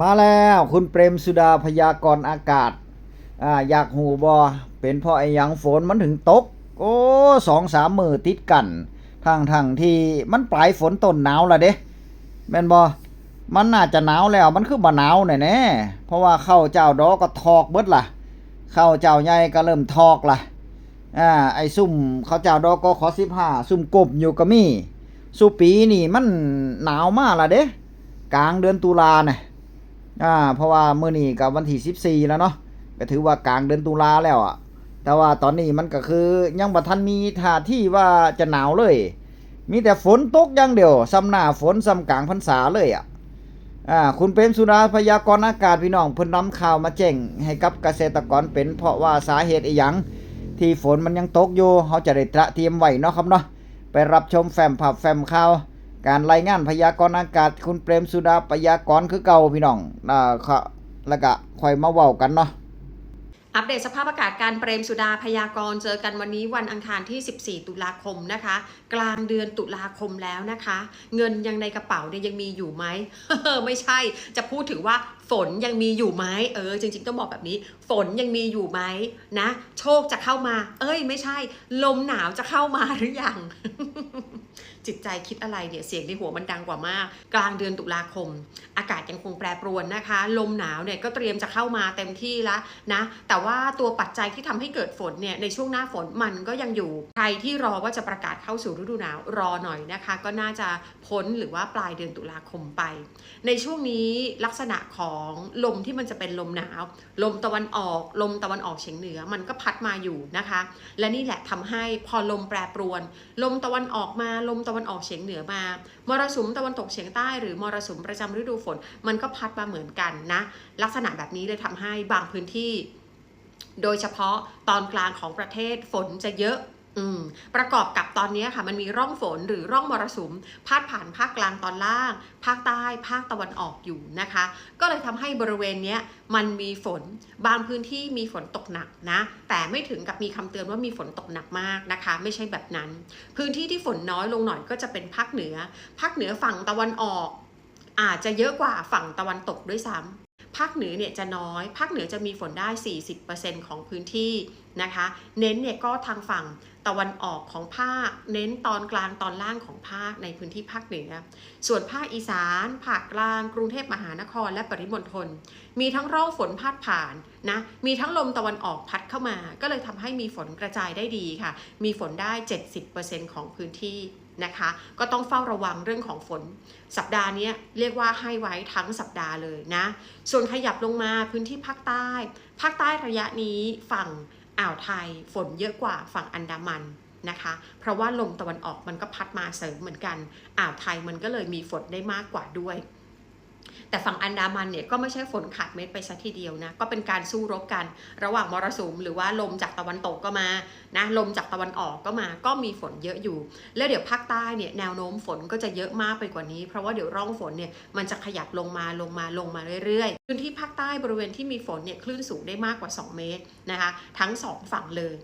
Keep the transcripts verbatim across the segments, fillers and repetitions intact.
มาแล้ว คุณเปรมสุดาพยากรณ์อากาศ อ่า อยากฮู้บ่ เป็นเพราะอิหยังฝนมันถึงตก โอ้ สองสามมื้อติดกัน ทั้งๆที่มันปลายฝนต้นหนาวละเด้ แม่นบ่ มันน่าจะหนาวแล้ว มันคือบ่หนาวแน่ๆ เพราะว่าข้าวเจ้าดอกก็ทอกเบิดล่ะ ข้าวเจ้าใหญ่ก็เริ่มทอกล่ะ อ่า ไอ้ซุมข้าวเจ้าดอก กข สิบห้า ซุมกบอยู่ก็มี ซุปีนี่มันหนาวมาละเด้ กลางเดือนตุลาน่ะ อ่า เพราะว่ามื้อนี้ก็วันที่สิบสี่แล้วเนาะ ก็ถือว่ากลางเดือนตุลาแล้วอะ แต่ว่าตอนนี้มันก็คือยังบ่ทันมีท่าทีว่าจะหนาวเลย มีแต่ฝนตกอย่างเดียว ส่ำหน้าฝน ส่ำกลางพรรษาเลยอะ อ่า คุณเปรมสุดาพยากรณ์อากาศพี่น้อง เพิ่นนำข่าวมาแจ้งให้กับเกษตรกรเป็น เพราะว่าสาเหตุอิหยังที่ฝนมันยังตกอยู่ เฮาจะได้เตรียมไว้เนาะครับเนาะ ไปรับชมแฟ้มภาพแฟ้มข่าว การรายงานพยากรณ์อากาศ คุณเปรมสุดาพยากรณ์คือเก่าพี่น้อง อ่า ขะ แล้วก็ค่อยมาเว้ากันเนาะ อัปเดตสภาพอากาศการเปรมสุดาพยากรณ์ เจอกันวันนี้วันอังคารที่ สิบสี่ ตุลาคมนะคะ กลางเดือนตุลาคมแล้วนะคะ เงินยังในกระเป๋าเนี่ยยังมีอยู่ไหม ไม่ใช่ จะพูดถึงว่าฝนยังมีอยู่ไหม เออ จริงๆ ต้องบอกแบบนี้ ฝนยังมีอยู่ไหมนะ โชคจะเข้ามา เอ้ย ไม่ใช่ ลมหนาวจะเข้ามาหรือยัง จิตใจคิดอะไรเนี่ย เสียงในหัวมันดังกว่ามาก กลางเดือนตุลาคม อากาศยังคงแปรปรวนนะคะ ลมหนาวเนี่ยก็เตรียมจะเข้ามาเต็มที่ละนะ แต่ว่าตัวปัจจัยที่ทำให้เกิดฝนเนี่ย ในช่วงหน้าฝนมันก็ยังอยู่ ใครที่รอว่าจะประกาศเข้าสู่ฤดูหนาว รอหน่อยนะคะ ก็น่าจะพ้นหรือว่าปลายเดือนตุลาคมไป ในช่วงนี้ลักษณะของลมที่มันจะเป็นลมหนาว ลมตะวันออก ลมตะวันออกเฉียงเหนือ มันก็พัดมาอยู่นะคะ และนี่แหละทำให้พอลมแปรปรวน ลมตะวันออกมา ลมตะวันออกเฉียงเหนือมา มรสุมตะวันตกเฉียงใต้ หรือมรสุมประจำฤดูฝน มันก็พัดมาเหมือนกันนะ ลักษณะแบบนี้เลยทำให้บางพื้นที่ โดยเฉพาะตอนกลางของประเทศฝนจะเยอะ อืม ประกอบกับตอนนี้ค่ะ มันมีร่องฝนหรือร่องมรสุมพาดผ่านภาคกลางตอนล่าง ภาคใต้ ภาคตะวันออกอยู่นะคะ ก็เลยทำให้บริเวณเนี้ยมันมีฝน บางพื้นที่มีฝนตกหนักนะ แต่ไม่ถึงกับมีคำเตือนว่ามีฝนตกหนักมากนะคะ ไม่ใช่แบบนั้น พื้นที่ที่ฝนน้อยลงหน่อยก็จะเป็นภาคเหนือ ภาคเหนือฝั่งตะวันออก อาจจะเยอะกว่าฝั่งตะวันตกด้วยซ้ำ ภาคเหนือเนี่ยจะน้อย ภาคเหนือจะมีฝนได้ สี่สิบเปอร์เซ็นต์ ของพื้นที่นะคะ เน้นเนี่ยก็ทางฝั่งตะวันออกของภาค เน้นตอนกลางตอนล่างของภาคในพื้นที่ภาคเหนือ ส่วนภาคอีสาน ภาคกลาง กรุงเทพมหานคร และปริมณฑล มีทั้งร่องฝนพาดผ่านนะ มีทั้งลมตะวันออกพัดเข้ามา ก็เลยทำให้มีฝนกระจายได้ดีค่ะ มีฝนได้ เจ็ดสิบเปอร์เซ็นต์ ของพื้นที่นะคะ ก็ต้องเฝ้าระวังเรื่องของฝน สัปดาห์เนี้ยเรียกว่าให้ไว้ทั้งสัปดาห์เลยนะ ส่วนขยับลงมาพื้นที่ภาคใต้ ภาคใต้ระยะนี้ฝั่งอ่าวไทยฝนเยอะกว่าฝั่งอันดามันนะคะ เพราะว่าลมตะวันออกมันก็พัดมาเสริมเหมือนกัน อ่าวไทยมันก็เลยมีฝนได้มากกว่าด้วย แต่ฝั่งอันดามันเนี่ยก็ไม่ใช่ฝนขาดเม็ดไปซะทีเดียวนะ ก็เป็นการสู้รบกันระหว่างมรสุมหรือว่าลมจากตะวันตกก็มานะ ลมจากตะวันออกก็มา ก็มีฝนเยอะอยู่ แล้วเดี๋ยวภาคใต้เนี่ยแนวโน้มฝนก็จะเยอะมากไปกว่านี้ เพราะว่าเดี๋ยวร่องฝนเนี่ยมันจะขยับลงมา ลงมา ลงมาเรื่อยๆ พื้นที่ภาคใต้บริเวณที่มีฝนเนี่ยคลื่นสูงได้มากกว่า สอง เมตรนะคะ ทั้งสองฝั่งเลย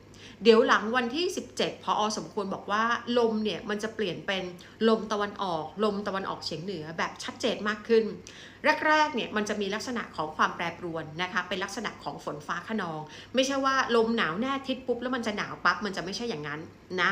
เดี๋ยวหลังวันที่ สิบเจ็ด พอ สมควรบอกว่าลมเนี่ยมันจะเปลี่ยนเป็นลมตะวันออก ลมตะวันออกเฉียงเหนือแบบชัดเจนมากขึ้น แรกๆเนี่ยมันจะมีลักษณะของความแปรปรวนนะคะ เป็นลักษณะของฝนฟ้าคะนอง ไม่ใช่ว่าลมหนาวแน่ทิศปุ๊บแล้วมันจะหนาวปั๊บ มันจะไม่ใช่อย่างนั้นนะ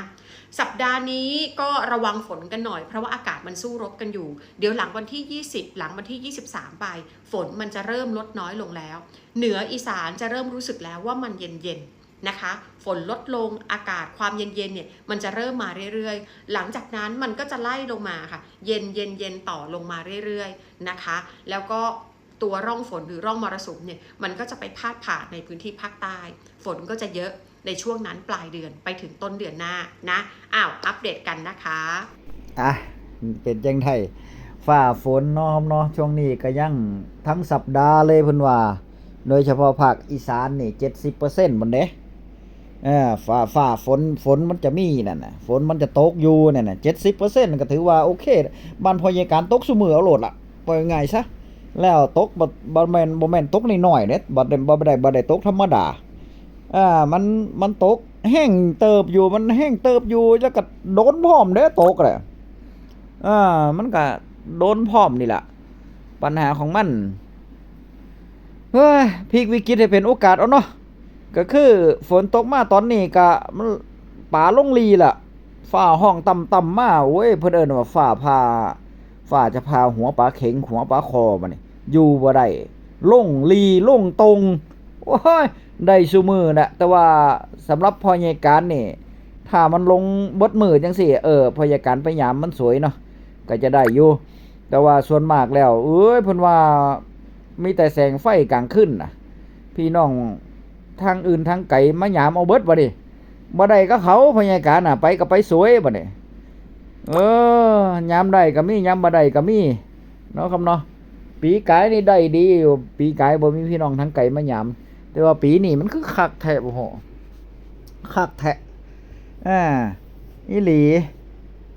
สัปดาห์นี้ก็ระวังฝนกันหน่อย เพราะว่าอากาศมันสู้รบกันอยู่ เดี๋ยวหลังวันที่ ยี่สิบ หลังวันที่ ยี่สิบสาม ไป ฝนมันจะเริ่มลดน้อยลงแล้ว เหนืออีสานจะเริ่มรู้สึกแล้วว่ามันเย็นๆนะคะ ฝนลดลง อากาศความเย็นๆเนี่ยมันจะเริ่มมาเรื่อยๆ หลังจากนั้นมันก็จะไล่ลงมาค่ะ เย็นเย็นเย็นต่อลงมาเรื่อยๆนะคะ แล้วก็ตัวร่องฝนหรือร่องมรสุมเนี่ยมันก็จะไปพาดผ่านในพื้นที่ภาคใต้ ฝนก็จะเยอะในช่วงนั้นปลายเดือนไปถึงต้นเดือนหน้านะ อ้าว อัปเดตกันนะคะ อ่ะ เป็นจังได๋ ฟ้าฝนเนาะครับเนาะ ช่วงนี้ก็ยังทั้งสัปดาห์เลยเพิ่นว่า โดยเฉพาะภาคอีสานนี่ เจ็ดสิบเปอร์เซ็นต์ พุ้นเด้ เออ ฟ้า ฟ้าฝน ฝนมันจะมีนั่นน่ะ ฝนมันจะตกอยู่นั่นน่ะ เจ็ดสิบเปอร์เซ็นต์ ก็ถือว่าโอเค บ้านพ่อใหญ่การตกซุมื้อเอาโลดล่ะ ว่าง่ายซะ แล้วตกบ่ บ่แม่น บ่แม่นตกน้อยๆเด้ บ่ได้ บ่ได้ บ่ได้ตกธรรมดา อ่า มัน มันตกแฮงเติบอยู่ มันแฮงเติบอยู่ แล้วก็โดนพร้อมเด้ ตกแหละ อ่า มันก็โดนพร้อมนี่ล่ะ ปัญหาของมัน เฮ้ย พลิกวิกฤตให้เป็นโอกาสเอาเนาะ ก็คือฝนตกมาตอนนี้ก็มัน ป๋าลงลีล่ะ ฟ้าฮ้องต่ำๆมา โอ้ย เพิ่นเอิ้นว่าฟ้าผ่า ฟ้าจะผ่าหัวป๋าเข็ง หัวป๋าคอบัดนี้ อยู่บ่ได้ ลงลี ลงตง โอ้ย ได้ซุมื้อน่ะ แต่ว่าสำหรับพ่อใหญ่การนี่ ถ้ามันลงเบิดมื้อจั่งซี้ เออ พ่อใหญ่การไปยามมันสวยเนาะ ก็จะได้อยู่ แต่ว่าส่วนมากแล้ว เอ้ย เพิ่นว่ามีแต่แสงไฟกลางคืนน่ะ พี่น้องทางอื่นทางไกลมายามเอาเบิดบัดนี้ บ่ได้ก็เขา พ่อใหญ่การน่ะ ไปก็ไปสวยบัดนี้ เออ ยามได้ก็มี ยามบ่ได้ก็มี เนาะครับเนาะ ปีกายนี่ได้ดีอยู่ ปีกายบ่มีพี่น้องทางไกลมายาม แต่ว่าปีนี้มันคือคักแท้ โอ้โห คักแท้ อ่า อีหลี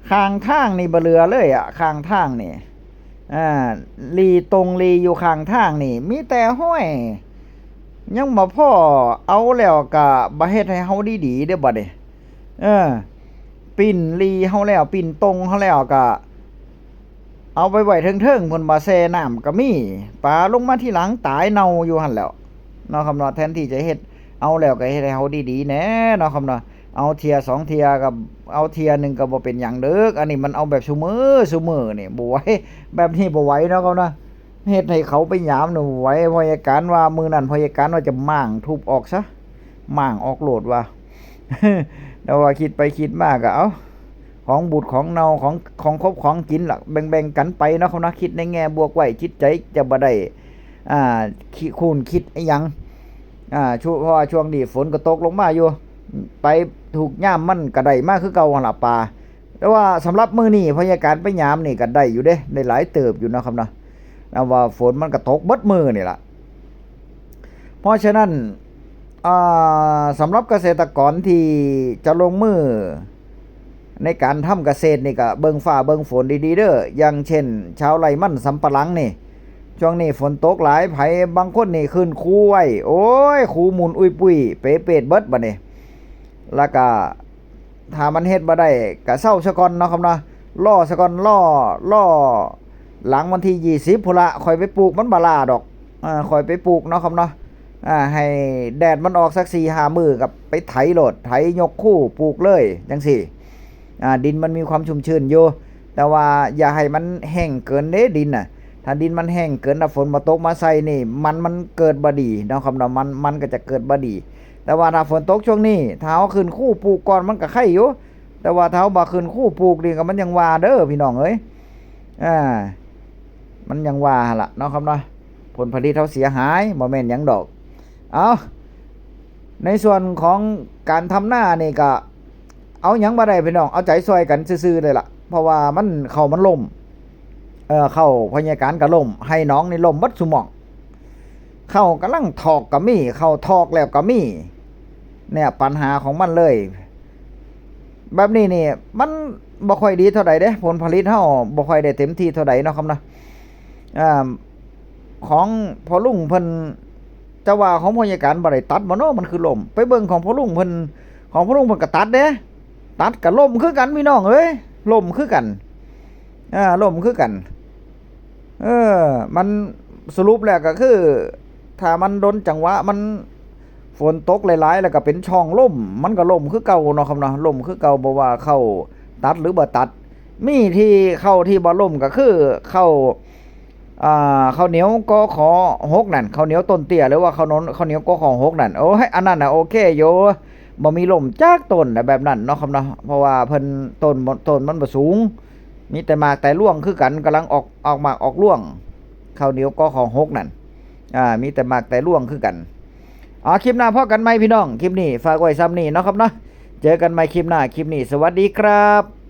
ข้างทางนี่บ่เหลือเลยอะ ข้างทางนี่ อ่า ลีตงลีอยู่ข้างทางนี่ มีแต่ห้อย ยังบ่พอ เอาแล้วก็บ่เฮ็ดให้เฮาดีๆเด้อบัดนี้ เออ ปิ้นลีเฮาแล้ว ปิ้นตงเฮาแล้วก็ เอาไปไว้เทิงๆ เพิ่นว่าแช่น้ำก็มี ป๋าลงมาทีหลังตายเน่าอยู่หั่นแหล้ว เนาะครับเนาะ แทนที่จะเฮ็ด เอาแล้วก็เฮ็ดให้เฮาดีๆแหน่ เนาะครับเนาะ เอาเทื่อสองเทื่อก็ เอาเทื่อหนึ่งก็บ่เป็นหยังเด้อ อันนี้มันเอาแบบซุมื้อซุมื้อนี่บ่ไหว แบบนี้บ่ไหวเนาะครับเนาะ เฮ็ดให้เขาไปยามนี่บ่ไหว พ่อใหญ่การว่ามื้อนั้น พ่อใหญ่การว่าจะม้างทุบออกซะ ม้างออกโลดว่า แต่ว่าคิดไปคิดมาก็ เอ้า ของบูดของเน่า ของ ของคบของกินล่ะ แบ่งๆกันไปเนาะครับเนาะ คิดในแง่บวกไว้ จิตใจจะบ่ได้ อ่า คิดคูณคิดอิหยัง อ่า ช่วง เพราะว่าช่วงนี้ฝนก็ตกลงมาอยู่ ไปถูกยามมันก็ได้มาคือเก่าหั่นล่ะป๋า แต่ว่าสำหรับมื้อนี้ พ่อใหญ่การไปยามนี่ก็ได้อยู่เด้ ได้หลายเติบอยู่เนาะครับเนาะ แต่ว่าฝนมันก็ตกเบิดมื้อนี่ล่ะ เพราะฉะนั้น อ่า สำหรับเกษตรกรที่จะลงมือในการทำเกษตรนี่ก็เบิ่งฟ้าเบิ่งฝนดีๆเด้อ อย่างเช่น ชาวไร่มันสำปะหลังนี่ ช่วงนี้ฝนตกหลาย ไผบางคนนี่ขึ้นคูไว้ โอ้ย คูหมุนอุ้ยปุ้ย เปเปดเบิดบัดนี้ แล้วก็ ถ้ามันเฮ็ดบ่ได้ก็เซาซะก่อนเนาะครับเนาะ รอซะก่อน รอ รอหลังวันที่ยี่สิบพุ้นละ ค่อยไปปลูก มันบ่ล้าดอก อ่า ค่อยไปปลูกเนาะครับเนาะ อ่า ให้แดดมันออกสักสี่ห้ามื้อก็ไปไถโลด ไถยกคูปลูกเลย จั่งซี้ อ่า ดินมันมีความชุ่มชื้นอยู่ แต่ว่าอย่าให้มันแห้งเกินเด้ดินน่ะ ถ้าดินมันแห้งเกิน ถ้าฝนบ่ตกมาใส่นี่ มัน มันเกิดบ่ดีเนาะครับเนาะ มัน มันก็จะเกิดบ่ดี แต่ว่าถ้าฝนตกช่วงนี้ ถ้าเฮาขึ้นคูปลูกก่อนมันก็ไคอยู่ แต่ว่าถ้าเฮาบ่ขึ้นคูปลูกนี่ก็มันยังว่าเด้อพี่น้องเอ้ย อ่า มันยังว่าหั่นล่ะเนาะครับเนาะ ผลผลิตเฮาเสียหาย บ่แม่นหยังดอก เอา ในส่วนของการทำนานี่ก็ เอาหยังบ่ได้พี่น้อง เอาใจซ่อยกันซื่อๆเลยล่ะ เพราะว่ามัน ข้าวมันล้ม เอ่อ ข้าวพ่อใหญ่การก็ล้ม ไฮ่หนองนี่ล้มเบิดซุหม่อง ข้าวกำลังถอกก็มี ข้าวถอกแล้วก็มี เนี่ย ปัญหาของมันเลย แบบนี้นี่ มันบ่ค่อยดีเท่าใดเด้ ผลผลิตเฮาบ่ค่อยได้เต็มที่เท่าใดเนาะครับเนาะ อ่า ของพ่อลุงเพิ่น จะว่าของพ่อใหญ่การบ่ได้ตัดบ่เนาะ มันคือล้ม ไปเบิ่งของพ่อลุงเพิ่น ของพ่อลุงเพิ่นก็ตัดเด้ ตัดก็ล้มคือกันพี่น้องเอ้ย ล้มคือกัน อ่า ล้มคือกัน เออ มันสรุปแล้วก็คือ ถ้ามันโดนจังหวะ มันฝนตกหลายๆ แล้วก็เป็นช่องล้ม มันก็ล้มคือเก่าเนาะครับเนาะ ล้มคือเก่า บ่ว่าข้าวตัดหรือบ่ตัด มีที่ข้าวที่บ่ล้มก็คือข้าว อ่า ข้าวเหนียว กข หกนั่น ข้าวเหนียวต้นเตี้ย หรือว่าข้าวเหนียว ข้าวเหนียว กข หกนั่น โอ้ย อันนั้นน่ะโอเคอยู่ บ่มีล้มจักต้นน่ะแบบนั้นเนาะครับเนาะ เพราะว่าเพิ่นต้นบ่ ต้นมันบ่สูง มีแต่หมากแต่ร่วงคือกัน กำลังออก ออกหมากออกร่วง ข้าวเหนียว กข หกนั่น อ่า มีแต่หมากแต่ร่วงคือกัน เอา คลิปหน้าพ้อกันใหม่พี่น้อง คลิปนี้ฝากไว้ส่ำนี้เนาะครับเนาะ เจอกันใหม่คลิปหน้า คลิปนี้สวัสดีครับ